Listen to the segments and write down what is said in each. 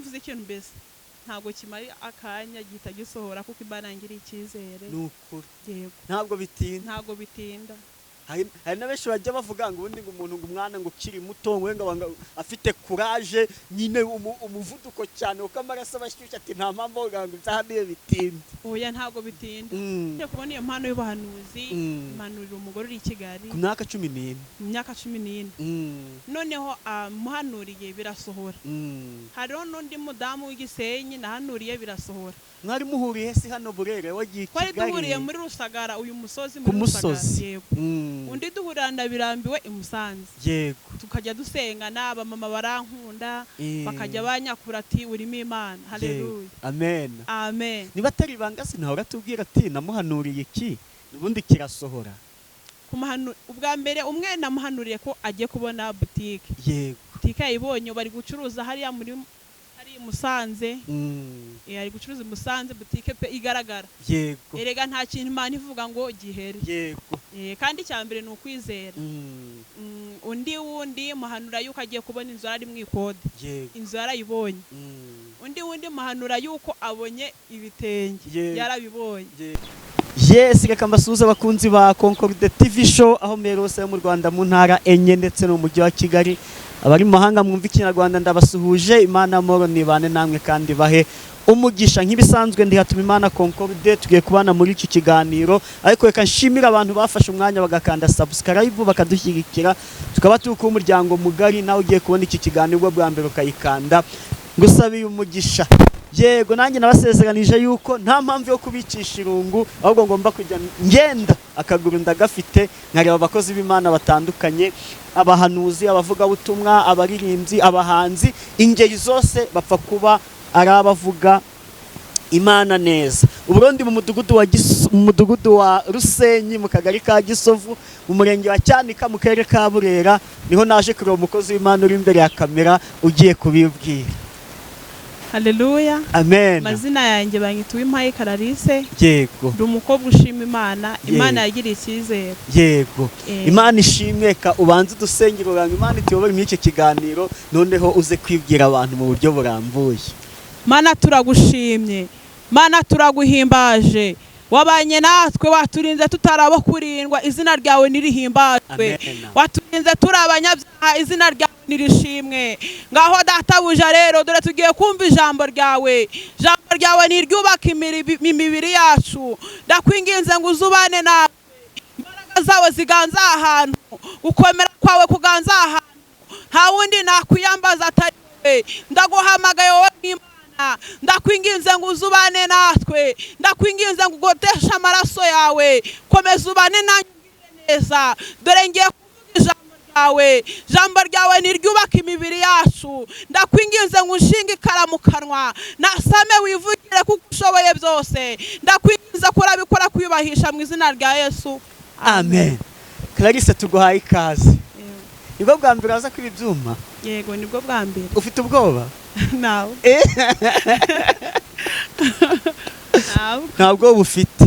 Mvuze ikintu mbese ntabwo kimara akanya, gihita gisohora kuko Imana yangiriye icyizere. Ni ukuri. Yego. Ntabwo bitinda. Ntabwo bitinda. Hari na benshi bajya bavuga ngo ubundi ngo umuntu, ngo umwana ngo ukiri muto, ngo ngo afite courage nyine, umuvuduko cyane kuko amaraso aba ashyushye, ati nta mpamvu yo kugira ngo ibyaha niyo bitinda. Oya, ntabwo bitinda. Ngiye kubona iyo mpano y'ubuhanuzi, mpanurira umugore uri i Kigali. Ku myaka 14? Mu myaka 14. Noneho muhanuriye birasohora. Hariho n'undi mudamu w'igisenyi nahanuriye birasohora. Mwari muhuriye si hano Burere, wagiye i Twari Kigali? duhuriye muri Rusagara, uyu musozi. Ku Muri Rusagara. musozi. Yego. Undi duhurira Ndabirambiwe i Musanze. Tukajya dusengana, abamama barankunda, bakajya banyakura ati urimo Imana, haleluya. Amen. Amen. Niba atari ibanga, sinahora uratubwira ati namuhanuriye iki, ubundi kirasohora? Ubwa mbere umwe namuhanuriye ko agiye kubona butike. Butike yayibonye, bari gucuruza hariya muri hari i Musanze. Ari gucuruza i Musanze, butike pe igaragara. Erega nta kintu Imana ivuga ngo gihere. Kandi icya mbere ni ukwizera. Undi wundi muhanura yuko agiye kubona inzu, ari mu ikode. Inzu yarayibonye. Undi wundi muhanura yuko abonye ibitenge. Yarabibonye. Yes, reka mbasuhuze abakunzi ba Concorde TV Show aho mbere hose yo mu Rwanda, mu ntara enye ndetse no mu mujyi wa Kigali. Abari mu mahanga mwumva Ikinyarwanda, ndabasuhuje. Imana amahoro nibane namwe kandi bahe umugisha. Nk'ibisanzwe ndi hatuma Imana Concorde, tugiye kubana muri iki kiganiro, ariko reka nshimire abantu bafashe umwanya bagakanda subscribe, bakadushyigikira, tukaba turi kuba umuryango mugari. Nawe ugiye kubona iki kiganiro ubwo bwa mbere ukayikanda, ngusabiye umugisha. Yego, nanjye nabasezeranije yuko nta mpamvu yo kubicisha irungu, ahubwo ngomba kujya ngenda akaguru ndagafite, nkareba abakozi b'Imana batandukanye, abahanuzi, abavugabutumwa, abaririmbyi, abahanzi, ingeri zose, bapfa kuba ari abavuga Imana neza. Uburundi mu mudugudu wa Rusenyi, mu kagari ka Gisovu, mu murenge wa Cyanika, mu karere ka Burera, niho naje kureba umukozi w'Imana uri imbere ya kamera ugiye kubibwira. Haleluya. Amen. Amazina yanjye banyita Uwimpaye Clarisse. Ndi umukobwa ushima Imana. Imana yagiriye icyizere. Imana ishimwe. Ka ubanze udusengero ngo Imana ituyobore muri iki kiganiro, noneho uze kwibwira abantu mu buryo burambuye. Mana, turagushimye. Mana, turaguhimbaje. Wabanye natwe, waturinze tutarabo kurindwa, izina ryawe nirihimbazwe. Amen. Waturinze turi abanyabyaha, izina ryawe nirishimwe. Ngaho databuja rero, dore tugiye kumva ijambo ryawe. Ijambo ryawe niryubaka imibiri yacu. Ndakwinginze ngo uzubane natwe, imbaraga zawe ziganza ahantu, gukomera kwawe kuganza ahantu. Nta wundi nakwiyambaza atari wowe. Ndaguhamagaye wowe nk'Imana, ndakwinginze ngo uzubane natwe, ndakwinginze ngo ugoteshe amaraso yawe, komeza ubane nanjye, ungirire neza. Dore ngiye kuvuga ijambo ryawe, ijambo ryawe niryubaka imibiri yacu. Ndakwinginze ngo unshinge ikaramu kanwa, nasame wivugire kuko ushoboye byose. Ndakwinginze ko urabikora kwiyubahisha mu izina rya Yesu. Amen. Clarisse, tuguhaye ikaze. Nibwo bwa mbere waza kwiba ibyuma? Yego, nibwo bwa mbere. Ufite ubwoba? Nawe. Ntabwo. Ntabwo bufite.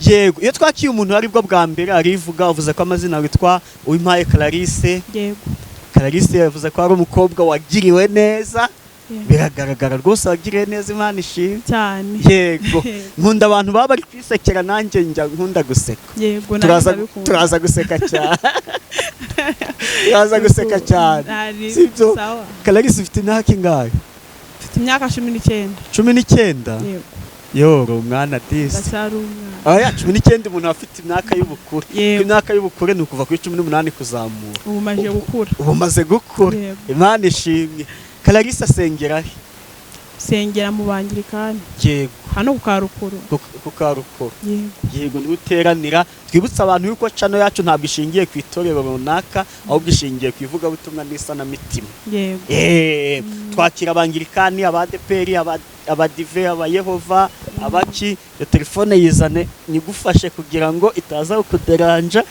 Yego, iyo twakiye umuntu aribwo bwa mbere arivuga. Uvuze ko amazina witwa Uwimpaye Clarisse? Yego. Clarisse yavuze ko ari umukobwa wagiriwe neza. Yego. Biragaragara rwose, wagiriwe neza, Imana ishimwe. Cyane. Yego, nkunda abantu baba bari kwisekera, nanjye njya nkunda guseka. Yego, nanjye Turaza ndabikunda. Turaza guseka cyane, turaza guseka cyane. Sibyo? Sawa. Clarisse, ufite imyaka ingahe? Mfite imyaka 19. 19? Yego. Yoro umwana disi. Ndacyari umwana. Oya, 19 umuntu aba afite imyaka y'ubukure. Imyaka y'ubukure ni ukuva kuri 18 kuzamura. Ubu maze gukura. Ubu umaze gukura. Yego. Imana ishimwe. Clarisse asengera he? Sengera mu Bangirikani. Hano ku Karukuru. Ku Karukuru? Yego. Yego, niho uteranira. Twibutse abantu yuko channel yacu ntabwo ishingiye ku itorero runaka, ahubwo ishingiye ku ivugabutumwa n'isanamitima. Twakira Abangirikani, Abadeperi, Abadive, Abayehova, abaki. Iyo telefone yizane nyigufashe kugira ngo itaza kukuderanja.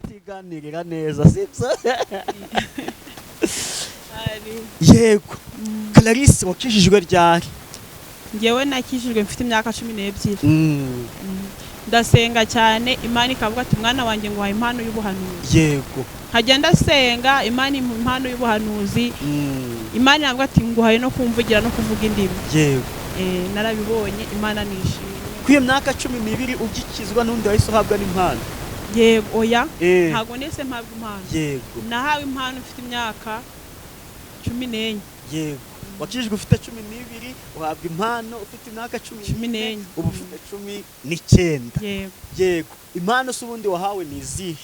Tiganirira neza, sibyo? Yego. Clarisse, wakijijwe ryari? Njyewe nakijijwe mfite imyaka 12. Ndasenga cyane, Imana ikavuga ati mwana wanjye, nguhaye impano y'ubuhanuzi. Nkajya ndasenga, Imana impa impano y'ubuhanuzi. Imana iravuga ati nguhaye no kumvugira no kuvuga indimi. Yego. Narabibonye, Imana nishimye. Ku iyo myaka 12 ugikizwa n'undi wahise uhabwa n'impano? Yego, oya, ntabwo nese mpabwa impano. Nahawe impano mfite imyaka 14. Yego, wakijijwe ufite 12, uhabwa impano ufite imyaka cumi Cumi n'ine, n'enye. ubu ufite 19. Yego. Yego, impano se ubundi wahawe ni izihe?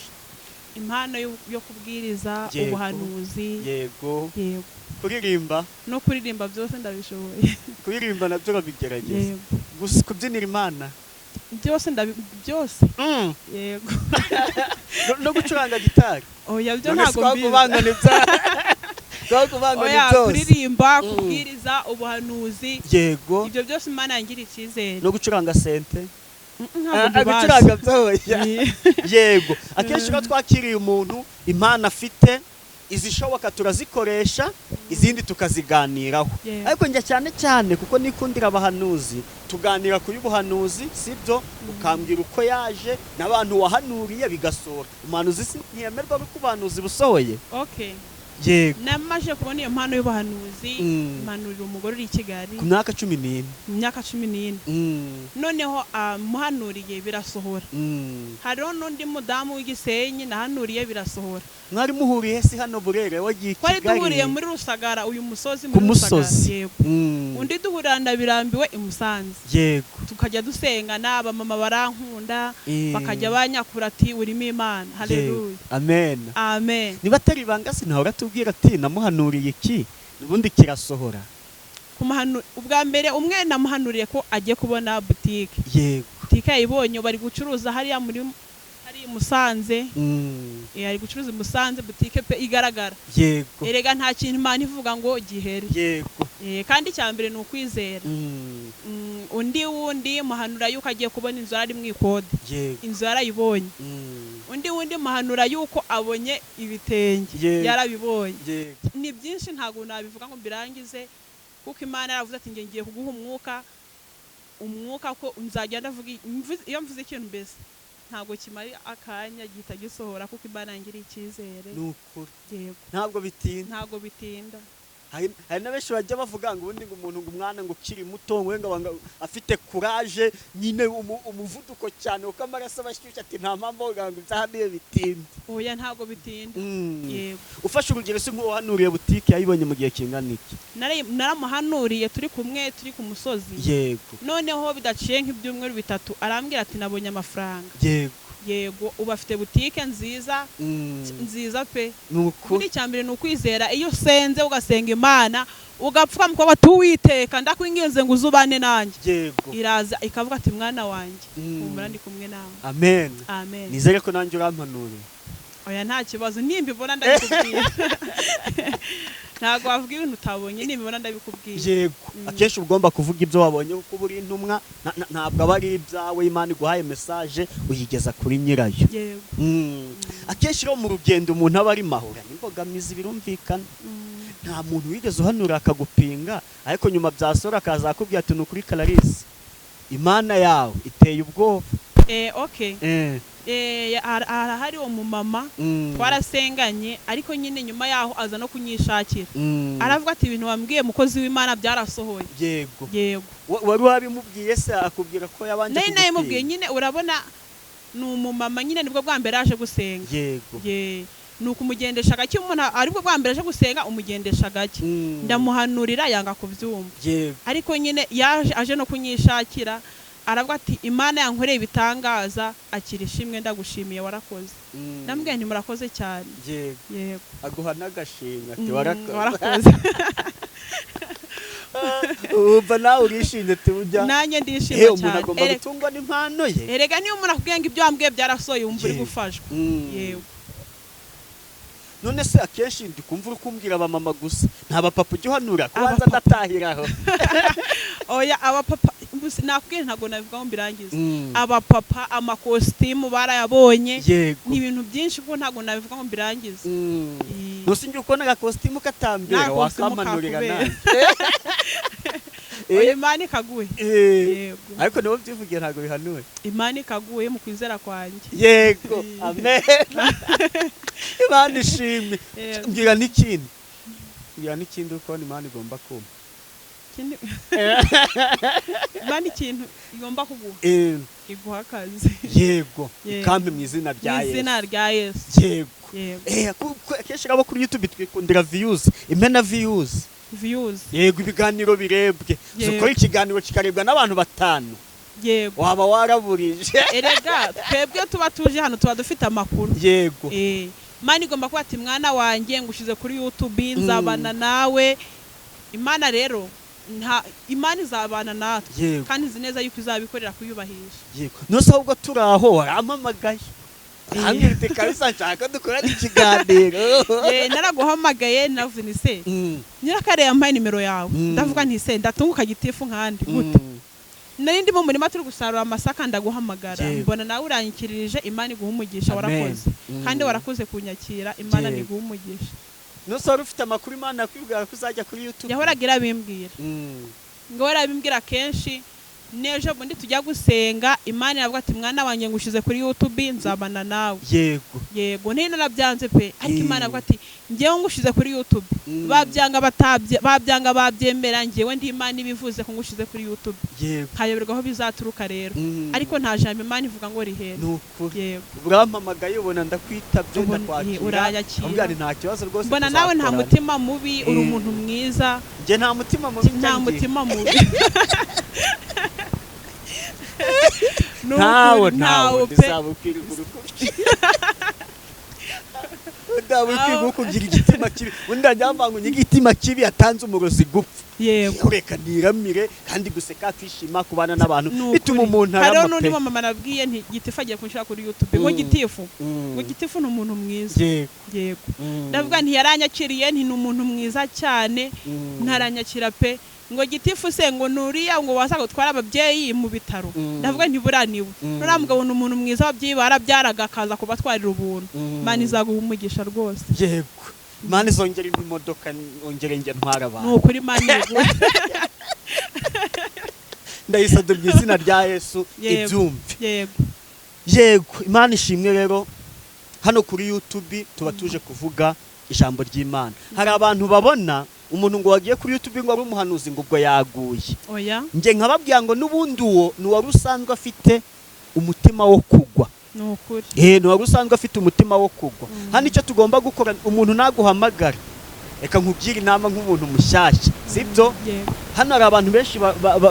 Impano yo kubwiriza, ubuhanuzi. Yego. Kuririmba? No kuririmba byose ndabishoboye. Kuririmba nabyo urabigerageza? Yego. Gusa kubyinira Imana? Byose ndabi byose. Yego. No gucuranga gitari? Oya, byo None ntabwo si mbizi. twakuvanga ni bya twakuvanga ni Oya, byose. kuririmba, kubwiriza, ubuhanuzi, ibyo byose Imana yangiriye icyizere. No gucuranga synthé? Ntabwo mbibasha. Gucuranga byoya. Yego, akenshi iyo twakiriye umuntu, impano afite izishoboka turazikoresha, izindi tukaziganiraho. Ariko njya cyane cyane kuko nikundira abahanuzi, tuganira kuri buhanuzi, sibyo? Ukambwira uko yaje n'abantu wahanuriye bigasohora. Umuhanuzi si ntiyemerwa ko ubuhanuzi busohoye? Okay. Yego. Namaze kubona iyo mpano y'ubuhanuzi, mpanurira umugore uri i Kigali. Ku myaka 14? Mu myaka 14. Noneho muhanuriye birasohora. Hariho n'undi mudamu w'igisenyi nahanuriye birasohora. Mwari muhuriye si hano Burere, wagiye i Twari Kigali? duhuriye muri Rusagara, uyu musozi, Ku muri Rusagara. musozi? Yego. Undi duhurira Ndabirambiwe i Musanze. Tukajya dusengana, abamama barankunda, bakajya banyakura ati urimo Imana, haleluya. Amen. Amen. Niba atari ibanga, sinahora tubwira ati namuhanuriye iki, ubundi kirasohora. Ubwa mbere umwe namuhanuriye ko agiye kubona butike. Butike yayibonye, bari gucuruza hariya muri hari i Musanze. Ari gucuruza i Musanze, butike pe igaragara. Erega nta kintu Imana ivuga ngo gihere. Kandi icya mbere ni ukwizera. Undi wundi muhanura yuko agiye kubona inzu, yari mu ikode. Inzu yarayibonye. Undi wundi muhanura yuko abonye ibitenge. Yarabibonye. Ni byinshi, ntabwo nabivuga ngo mbirangize, kuko Imana yaravuze ati ngiye ngiye kuguha umwuka, umwuka ko nzajya ndavuga iyo mvuze ikintu mbese ntabwo kimara akanya, gihita gisohora, kuko Imana yangiriye icyizere. Ni ukuri. Yego. Ntabwo bitinda. Ntabwo bitinda. Hari na benshi bajya bavuga ngo ubundi ngo umuntu, ngo umwana ngo ukiri muto, ngo we ngo afite courage nyine, umuvuduko cyane kuko amaraso aba ashyushye, ati nta mpamvu yo kugira ngo ibyaha niyo bitinde. Oya, ntabwo bitinda. Yego. Ufashe urugero se, nk'uwo wahanuriye butike yayibonye mu gihe kingana iki? Naramuhanuriye turi kumwe, turi ku musozi. Noneho bidaciye nk'ibyumweru 3 arambwira ati nabonye amafaranga. Yego, ubu afite butike nziza, nziza pe. Ni ukuri. Muri icya mbere ni ukwizera. Iyo usenze, ugasenga Imana, ugapfuka mukobwa ati Uwiteka ndakwinginze ngo uzubane nanjye, iraza ikavuga ati mwana wanjye, humura ndi kumwe nawe. Amen. Amen. Nizere ko nanjye urampanuriye. Oya, nta kibazo, nimbibona ndabikubwira. Ntabwo wavuga ibintu utabonye, nimbibona ndabikubwira. Yego, akenshi uba ugomba kuvuga ibyo wabonye kuko uba uri intumwa, ntabwo aba ari ibyawe. Imana iguhaye message uyigeza kuri nyirayo. Akenshi rero mu rugendo umuntu aba arimo ahura n'imbogamizi, birumvikana. Nta muntu wigeze uhanura akagupinga, ariko nyuma byasora akaza akubwira ati ni ukuri Clarisse, Imana yawe iteye ubwoba? Okay. Harahari umumama twarasenganye, ariko nyine nyuma yaho aza no kunyishakira, aravuga ati ibintu wambwiye mukozi w'Imana byarasohoye. Yego. Wari wabimubwiye se akubwira ko yabanje Nari nabimubwiye. kugupinga? Nyine urabona ni umumama nyine, nibwo bwa mbere yaje gusenga. Ye, ni ukumugendesha gake. Umuntu aribwo bwa mbere aje gusenga, umugendesha gake. Ndamuhanurira yanga kubyumva. Ariko nyine yaje aje no kunyishakira, aravuga ati Imana yankoreye ibitangaza, akira ishimwe, ndagushimiye, warakoze. Ndamubwiye nti murakoze cyane. Yego. Aguha n'agashimwe ati warakoze. Warakoze. Wumva nawe urishimye tujya. Nanjye ndishima Umuntu cyane. agomba gutungwa n'impano ye. Erega niyo umuntu akubwiye ngo ibyo wambwiye byarasohoye, wumva uri gufashwa. Yego. None se akenshi ndi kumva uri kumbwira abamama gusa, nta bapapa ujya uhanura? Kubanza Abapapa. ndatahiraho. Oya, abapapa nakubwiye ntabwo nabivuga ngo mbirangize. Abapapa amakositimu barayabonye. Ni ibintu byinshi kuko ntabwo nabivuga ngo mbirangize. Ntusi njye ukubona agakositimu katambera, Nta kositimu wakamanurira kakubera. nanjye. Oya, Imana ikaguhe. Yego. Ariko nibo byivugiye, ntabwo bihanuwe. Imana ikaguhe mu kwizera kwanjye. Yego, amen, Imana ishimwe. Yego. Mbwira n'ikindi. Mbwira n'ikindi uko Imana igomba kumpa. Imana ikintu igomba kuguha, iguha akazi. Yego. Yego. Ikampe mu izina Mu rya Yesu. izina rya Yesu. Yego. Yego. Akenshi abo kuri YouTube twikundira views, imena views. Views. Yego, ibiganiro birebwe. Yego. Ukora ikiganiro kikarebwa n'abantu batanu, waba waraburije. Erega twebwe tuba tuje hano, tuba dufite amakuru. Imana igomba kuba ati: "Mwana wanjye, ngushize kuri YouTube, nzabana nawe." Imana rero, nta Imana izabana natwe, kandi nzi neza yuko izabikorera kuyubahisha. Yego, nose ahubwo turi aho, warampamagaye, urambwira uti: "Kabisa nshaka dukorane ikiganiro." Naraguhamagaye, navuze nti: "Se nyirakare yampaye nimero yawe?" Ndavuga nti: "Se ndatunguka gitifu nkandi gute?" Nari ndi mu murima turi gusarura amasaka, ndaguhamagara, mbona nawe uranyikirije. Imana iguha umugisha. Amen. Warakoze, kandi warakoze kunyakira. Imana niguha umugisha. Nose wari ufite amakuru, Imana yakwibwira ko uzajya kuri YouTube? Yahoraga irabimbwira, ngo irabimbwira kenshi. N'ejo bundi tujya gusenga, Imana iravuga ati: "Mwana wanjye, ngushize kuri YouTube, nzabana nawe." Yego, ntino narabyanze pe, ariko Imana iravuga ati: "Ngewe ngushize kuri YouTube." Babyanga batabye, babyanga babyemera, ngewe ndi Imana ibivuze ko ngushize kuri YouTube. Nkayoberwa aho bizaturuka rero, ariko nta jambo Imana ivuga ngo rihere. Ni ukuri. Yego. Urampamagaye, ubona ndakwitabye, ndakwakira. Urayakira. Ambwira nti: "Nta kibazo rwose, Mbona nawe nta tuzakorana." mutima mubi, uri umuntu mwiza. Njye nta mutima mubi Nta njya ngira. mutima mubi. Ni Ntawo. ukuri, Ntawo. ntawo pe. Ndaba ukwirirwa kugira igitima kibi. Undi ajya ngo igitima kibi yatanze umurozi gupfa. Reka niramire, kandi guseka, kwishima, kubana n'abantu Ni bituma ukuri. umuntu Hariho arama n'undi pe. mama nabwiye nti: "Gitifu agiye kunshyira kuri YouTube." Ngo gitifu, ngo gitifu ni umuntu mwiza. Yego. Ndavuga nti: "Yaranyakiriye," nti: "Ni umuntu mwiza cyane." Ntaranyakira pe. Ngo gitifu se ngo nuriya ngo waza gutwara ababyeyi mu bitaro? Ndavuga nti: "Buriya niwe." Nuriya mugabo ni umuntu mwiza, ababyeyi barabyaraga akaza kubatwarira ubuntu. Imana izaguha umugisha rwose. Yego, Imana izongera impa imodoka, ongere njye ntwara Ni abantu. ukuri, Imana iguhe. Ndayisabye mu izina rya Yesu, ibyumve. Yego. Yego, Imana ishimwe. Rero hano kuri YouTube tuba tuje kuvuga ijambo ry'Imana. Hari abantu babona umuntu ngo wagiye kuri YouTube ngo ari umuhanuzi, ngo ubwo yaguye. Oya. Njye nkababwira ngo n'ubundi uwo ni uwari usanzwe afite umutima wo kugwa. Ni ukuri. Ni wari usanzwe afite umutima wo kugwa. Hano icyo tugomba gukora, umuntu naguhamagara, reka nkubwire inama nk'umuntu mushyashya, sibyo? Yego. Hano hari abantu benshi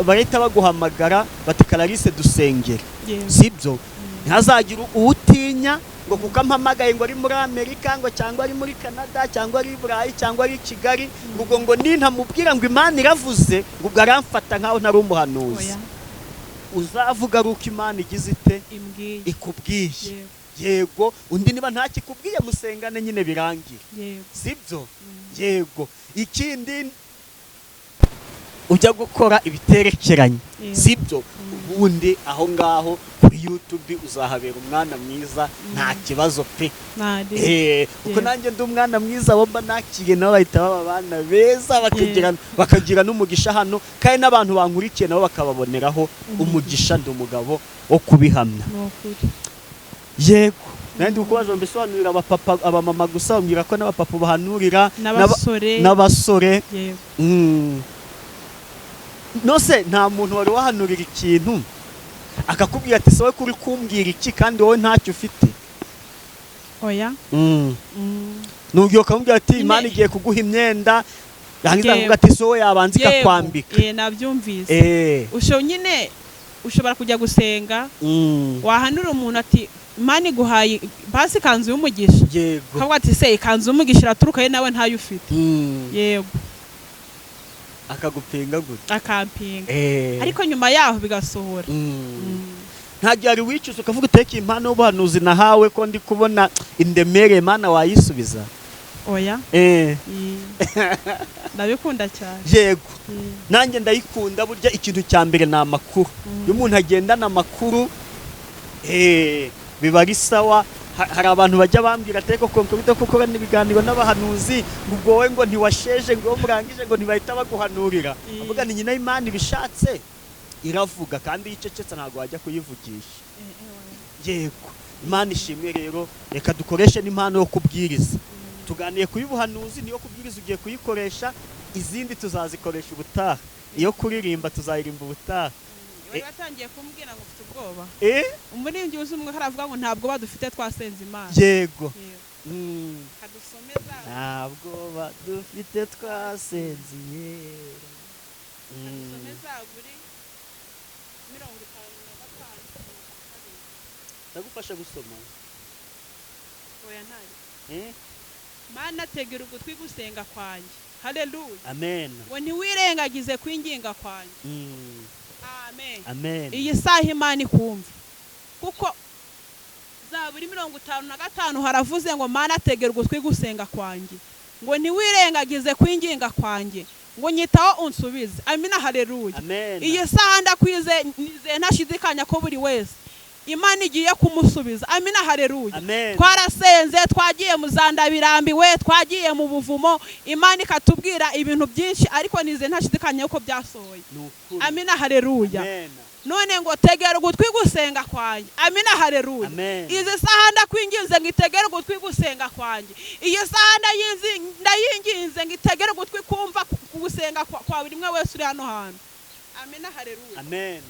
bahita baguhamagara bati: "Clarisse, dusengere." Sibyo? Ntihazagire uwutinya ngo kuko ampamagaye ngo ari muri Amerika, ngo cyangwa ari muri Canada, cyangwa ari i Burayi, cyangwa ari i Kigali, ngo ubwo ngo nintamubwira ngo Imana iravuze, ngo ubwo aramfata nkaho ntari umuhanuzi. Oya. Uzavuga ari uko Imana igize ite? Imbwiye. Ikubwiye. Yego. Yego, undi niba ntakikubwiye, musengane nyine birangire. Sibyo? Yego. Ikindi, ujya gukora ibiterekeranye, sibyo? Ubundi aho ngaho kuri YouTube uzahabera umwana mwiza, nta kibazo pe. Ntari. Kuko nanjye ndi umwana mwiza, bo mba nakiriye nabo bahita baba abana beza, bakagira n'umugisha hano, kandi n'abantu bankurikiye nabo bakababoneraho umugisha. Ndi umugabo wo kubihamya. Ni ukuri. Yego, nari ndi kubaza ngo mbisobanurire abapapa, abamama gusa, bambwira ko n'abapapa bahanurira N'abasore. N'abasore. Yego. Nose nta muntu wari wahanurira ikintu akakubwira ati: "Wowe kuri kumbwira iki kandi wowe ntacyo ufite?" Oya. Nubwo ukamubwira ati: Nyine- "Imana igiye kuguha imyenda," yarangiza Yego. akavuga ati: "Si wowe yabanza ikakwambika." Nabyumvise. Nyine ushobora kujya gusenga, wahanura umuntu ati: "Imana iguhaye basi ikanzu y'umugisha." Ukavuga ati: "Se ikanzu y'umugisha iraturuka he, nawe ntayo ufite?" Yego. Akagupinga gutya. Akampinga, ariko nyuma yaho bigasohora. Nta gihe wari wicuza ukavuga uteka impano y'ubuhanuzi nahawe, ko ndi kubona indemereye, Mana wayisubiza? Oya. Ndabikunda cyane. Yego, nanjye ndayikunda. Burya ikintu cya mbere ni amakuru. Iyo umuntu agendana amakuru, biba ari sawa. Hari abantu bajya bambwira ati: "Ariko Concorde, ko ukorana ibiganiro n'abahanuzi, ngo ubwo wowe ngo ntiwasheje, ngo iyo murangije ngo ntibahita baguhanurira?" Avuga ni nyina, Imana ibishatse iravuga, kandi iyo icecetse ntabwo wajya kuyivugisha. Oya. Yego, Imana ishimwe. Rero reka dukoreshe n'impano yo kubwiriza. Tuganiye ku y'ubuhanuzi, niyo kubwiriza ugiye kuyikoresha, izindi tuzazikoresha ubutaha. Iyo kuririmba tuzaririmba ubutaha. Bari batangiye kumbwira ngo ufite ubwoba. Eh? Umuririmbyi wuzuye umwuka aravuga ngo ntabwo badufite, twasenze Imana. Yego. Yego. Kadusomeza. Ntabwo badufite, twasenziye. Kadusomeza buri 55:2. Ndagufasha gusoma. Oya, ntayo. Eh? Mana, tegera ugutwi gusenga kwanjye. Haleluya. Amen. Ngo ntiwirengagize kwinginga kwanjye. Amen. Amen. Iyi saha Imana ikumva, kuko Zaburi 55 haravuze ngo: "Mana, tegera ugutwi gusenga kwanjye, ngo ntiwirengagize kwinginga kwanjye, ngo nyitaho unsubize." Amina, haleluya. Amen. Iyi saha ndakwize, nizeye ntashidikanya ko buri wese Imana igiye kumusubiza. Amina, haleluya. Amen. Twarasenze, twagiye mu zandabirambiwe, twagiye mu buvumo, Imana ikatubwira ibintu byinshi, ariko nizeye ntashidikanya yuko byasohoye. Ni ukuri. Amina, haleluya. Amen. None ngo tegera ugutwi gusenga kwanjye. Amina, haleluya. Amen. Izi saha ndakwinginze ngo itegere ugutwi gusenga kwanjye. Iyi saha ndayinginze ngo itegere ugutwi kumva gusenga kwa buri umwe wese uri hano hantu. Amina, haleluya. Amen.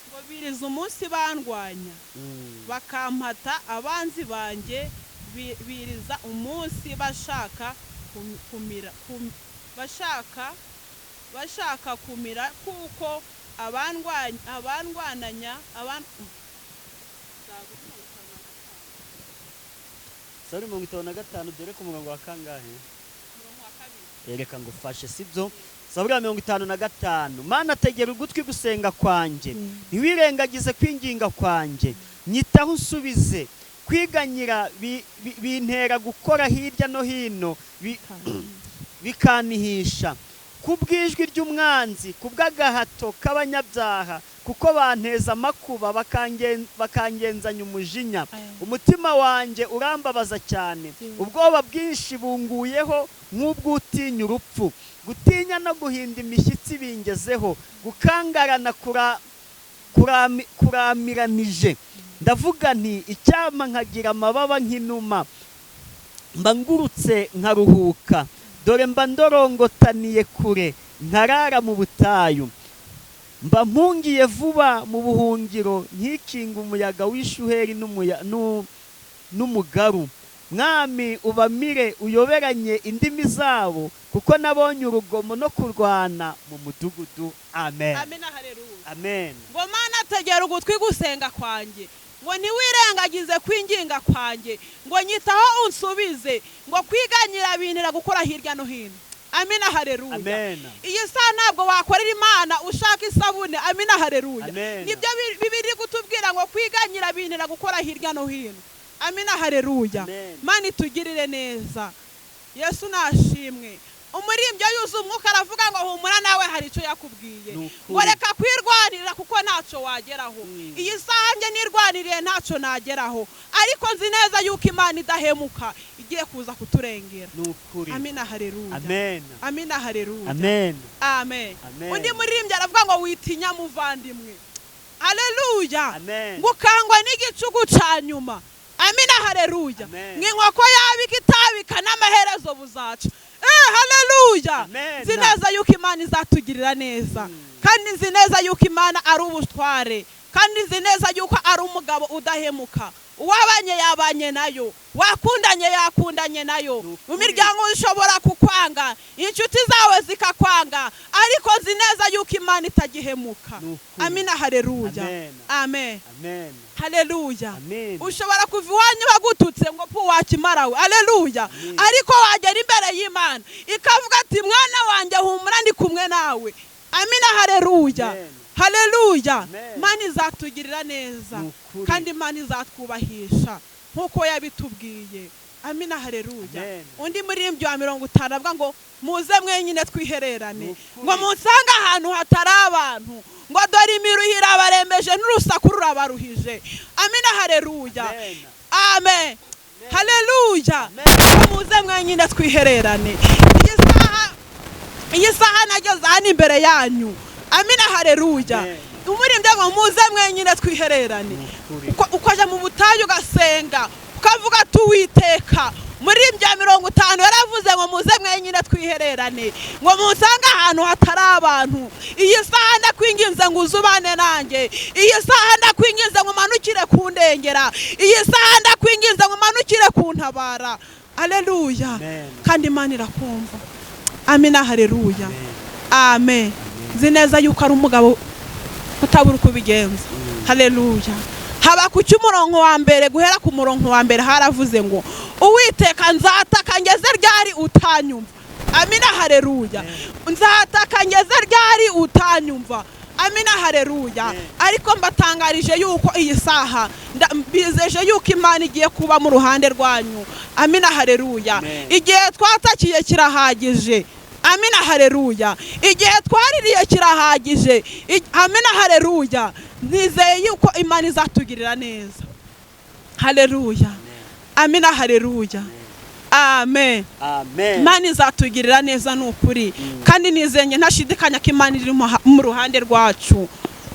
Ngo biriza umunsi bandwanya, bakampata abanzi banjye, biriza umunsi bashaka kumira, bashaka kumira, kuko abandwananya Zaburi 55, dore ku murongo wa kangahe? Umurongo wa kabiri. Reka ngufashe, sibyo? Zaburi ya 55: "Mana, tegera ugutwi gusenga kwanjye, ntiwirengagize kwinginga kwanjye, nyitaho unsubize. Kwiganyira bintera gukora hirya no hino, bikanihisha kubw'ijwi ry'umwanzi, kubw'agahato k'abanyabyaha, kuko banteza amakuba, bakangenzanya umujinya. Umutima wanjye urambabaza cyane, ubwoba bwinshi bunguyeho nk'ubw'utinya urupfu. Gutinya no guhinda imishyitsi bingezeho, gukangarana kuramiranije. Ndavuga nti: icyampa nkagira amababa nk'inuma, mba ngurutse nkaruhuka. Dore mba ndorongotaniye kure, nkarara mu butayu, mba mpungiye vuba mu buhungiro, nkikinga umuyaga w'ishuheri n'umugaru. Mwami, ubamire, uyoberanye indimi zabo, kuko nabonye urugomo no kurwana mu mudugudu." Amen. Amina, haleluya. Amen. Ngo: "Mana, tegera ugutwi gusenga kwanjye, ngo ntiwirengagize kwinginga kwanjye, ngo nyitaho unsubize, ngo kwiganyira bintera gukora hirya no hino." Amina, haleluya. Amen. Iyi saha ntabwo wakorera Imana ushaka isabune. Amina, haleluya. Amen. Nibyo Bibiri kutubwira ngo kwiganyira bintera gukora hirya no hino. Amina, haleluya. Amen. Mana itugirire neza. Yesu nashimwe. Umuririmbyi yuzuye umwuka aravuga ngo humura, nawe hari icyo yakubwiye, Ni ukuri. ngo reka kwirwanirira kuko ntacyo wageraho. Iyi saha njye nirwaniriye ntacyo nageraho, ariko nzi neza yuko Imana idahemuka igiye kuza kuturengera. Ni ukuri. Amina, haleluya. Amen. Amina, haleluya. Amen. Amen. Amen. Undi muririmbyi aravuga ngo witinya muvandimwe. Haleluya. Amen. Ngo ukangwa n'igicugu ca nyuma. Amina, haleluya. Amen. Nk'inkoko yabika itabika, n'amaherezo buzaca. Haleluya. Amen. Nzi neza yuko Imana izatugirira neza, kandi nzi neza yuko Imana ari ubutware, kandi nzi neza yuko ari umugabo udahemuka. Uwabanye yabanye nayo, wakundanye yakundanye nayo. Ni ukuri. Mu miryango ishobora kukwanga, inshuti zawe zikakwanga, ariko nzi neza yuko Imana itagihemuka. Ni ukuri. Amina, haleluya. Amen. Amen. Amen. Haleluya. Amen. Ushobora kuva iwanyu bagututse ngo pu wakimarawe. Haleluya. Amen. Ariko wagera imbere y'Imana ikavuga ati: "Mwana wanjye, humura, ndi kumwe nawe." Amina, haleluya. Amen. Haleluya. Amen. Imana izatugirira neza, Ni ukuri. kandi Imana izatwubahisha nk'uko yabitubwiye. Amina, haleluya. Amen. Undi muririmbyi wa 50 avuga ngo muze mwenyine twihererane, Ni ukuri. ngo munsange ahantu hatari abantu, ngo dore imiruho irabarembeje n'urusaku rurabaruhije. Amina, haleluya. Amen. Amen, haleluya. Amen. Ngo muze mwenyine twihererane. Iyi saha Iyi saha nageze hano imbere yanyu. Amina, haleluya. Amen. Umuririmbyi ngo muze mwenyine twihererane. Ni ukuri. Ukaja mu butayu ugasenga ukavuga ati Uwiteka. Muri bya 50 yaravuze ngo muze mwenyine twihererane, ngo munsange ahantu hatari abantu. Iyi saha ndakwinginze ngo uzubane nanjye. Iyi saha ndakwinginze ngo umanukire kundengera. Iyi saha ndakwinginze ngo umanukire kuntabara. Aleluya. Amen. Kandi Imana irakumva. Amina, haleluya. Amen. Amen. Nzi neza yuko ari umugabo utabura uko ubigenza. Haleluya. Haba ku cy'umurongo wa mbere, guhera ku murongo wa mbere haravuze ngo Uwiteka nzataka ngeze ryari utanyumva? Amina, haleluya. Nzataka ngeze ryari utanyumva? Amina, haleluya. Amen. Ariko mbatangarije yuko iyi saha mbizeje yuko Imana igiye kuba mu ruhande rwanyu. Amina, haleluya. Amen. Igihe twatakiye kirahagije. Amina, haleluya. Igihe twaririye kirahagije. Amina, haleluya. Nizeye yuko Imana izatugirira neza. Haleluya. Amina, haleluya. Amen. Amen. Imana izatugirira neza ni ukuri. Kandi nizeye ntashidikanya ko Imana iri mu ruhande rwacu.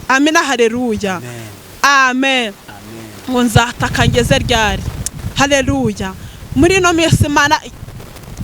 Amina, haleluya. Amen. Amen. Amen. Ngo nzataka ngeze ryari? Haleluya. Muri ino minsi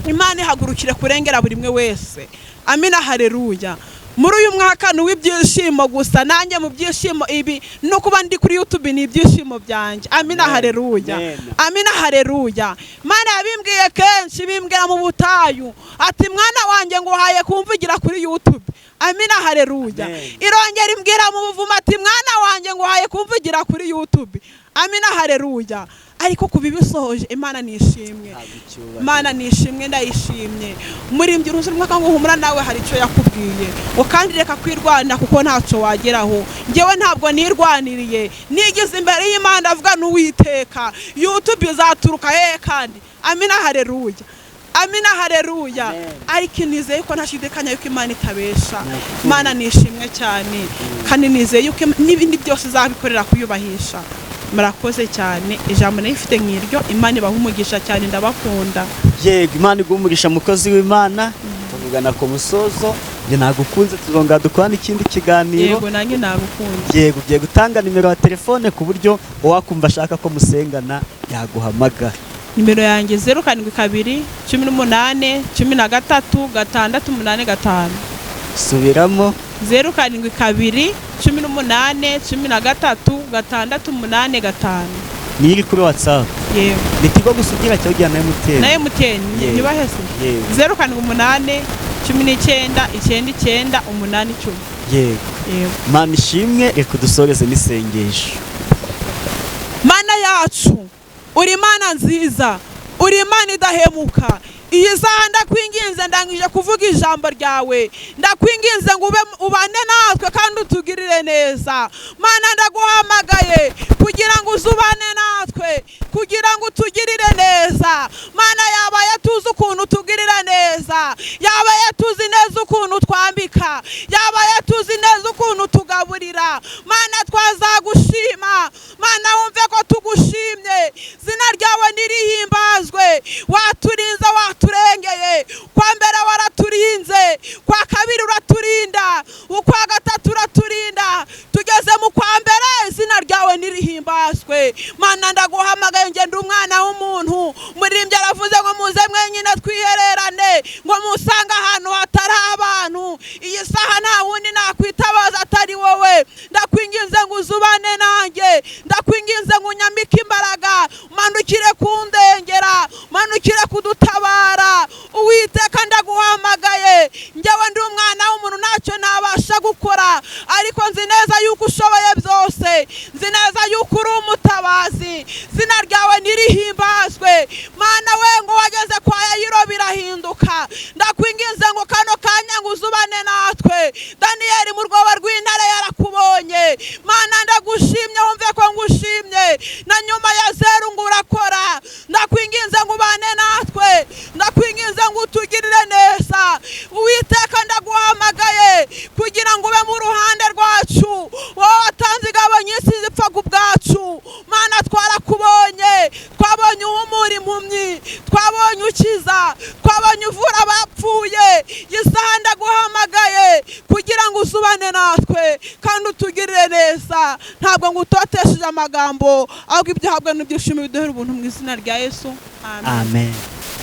Imana ihagurukire kurengera buri umwe wese. Amina, haleluya. Muri uyu mwaka ni uw'ibyishimo gusa. Nanjye mu byishimo ibi no kuba ndi kuri YouTube ni ibyishimo byanjye. Amina, Amen. haleluya. Amen. Amina, haleluya. Imana yabimbwiye kenshi, bimbwira mu butayu ati mwana wanjye nguhaye kumvugira kuri YouTube. Amina, haleluya. Amen. Irongera imbwira mu buvumo ati mwana wanjye nguhaye kumvugira kuri YouTube. Amina, haleluya. Ariko kuba ibisohoje, Imana nishimwe. Habwa icyubahiro. Imana nishimwe, ndayishimye. Murimbyi uruzi rumwe ngo humura nawe hari icyo yakubwiye, ngo kandi reka kwirwanira kuko ntacyo wageraho. Njyewe ntabwo nirwaniriye, nigize imbere y'Imana avuga n'Uwiteka. YouTube izaturuka hehe kandi? Amina, haleluya. Amina, haleluya. Amen. Ariko nizeye ko ntashidikanya yuko Imana itabesha. Ni ukuri. Imana nishimwe cyane, kandi nizeye yuko n'ibindi byose izabikorera kuyubahisha. Murakoze cyane, ijambo narifite nk'iryo. Imana ibaha umugisha cyane, ndabakunda. Yego, Imana iguhe umugisha mukozi w'Imana. Tuvugana ku musozo. Njye nagukunze, tuzongera dukorane ikindi kiganiro. Yego, nanjye nagukunze. Yego, ugiye gutanga nimero ya telefone ku buryo uwakumva ashaka ko musengana yaguhamagara. Nimero yanjye 072 18 13 6 8 5. Subiramo. 072 18 13 6 8 5. Niyo iri kuri WhatsApp? Yego. Ni Tigo gusa ugira cyangwa ugira na MTN? Na MTN. Yego. Ntibahese. Yego. 078 19 99 8 10. Yego. Yego. Imana ishimwe, reka udusoreze n'isengesho. Mana yacu, uri Imana nziza, uri Imana idahemuka. Iyi saha ndakwinginze, ndangije kuvuga ijambo ryawe, ndakwinginze ngo ube ubane natwe kandi utugirire neza. Mana, ndaguhamagaye kugira ngo uzubane natwe, kugira ngo utugirire neza. Mana, yabaye tuzi ukuntu utugirira neza, yabaye tuzi neza ukuntu twambika, yabaye tuzi neza ukuntu tugaburira. Mana, twazagushima. Mana, wumve ko tugushimye, zina ryawe nirihimbazwe. Waturinze, waturengeye. Kwa mbere waraturinze, kwa kabiri uraturinda, ukwa gatatu uraturinda, tugeze mu kwa mbere, izina ryawe nirihimbazwe. Mana, ndaguhamagaye, ngenda umwana w'umuntu. Muririmbyi aravuze ngo muze mwenyine twihererane, ngo musange ahantu hatari abantu. Iyi saha nta wundi nakwitabaza atari wowe. Ndakwinginze ngo uzubane nanjye, ndakwinginze ngo unyambike imbaraga, manukire kundengera, manukire kudutabara. Uwiteka, ndaguhamagaye. Njyewe ndi umwana w'umuntu, ntacyo nabasha gukora, ariko nzi neza yuko ushoboye byose, nzi neza yuko uri umutabazi. Zina ryawe nirihimbazwe. Mana we, ngo wageze kwa Yayiro birahinduka. Ndakwinginze ngo kano kanya ngo uzubane natwe. Daniyeli mu rwobo rw'intare yarakubonye. Mana, ndagushimye, wumve ko ngushimye. Na nyuma ya zeru ngo urakora. Ndakwinginze ngo ubane natwe, ndakwinginze ngo utugirire neza. Uwiteka, ndaguhamagaye kugira ngo ube mu ruhande rwacu, wowe watanze ingabo nyinshi zipfa ku bwacu. Tuvushije amagambo, ahubwo ibyo uhabwa n'ibyishimo biduhera ubuntu mu izina rya Yesu, amen. Amen.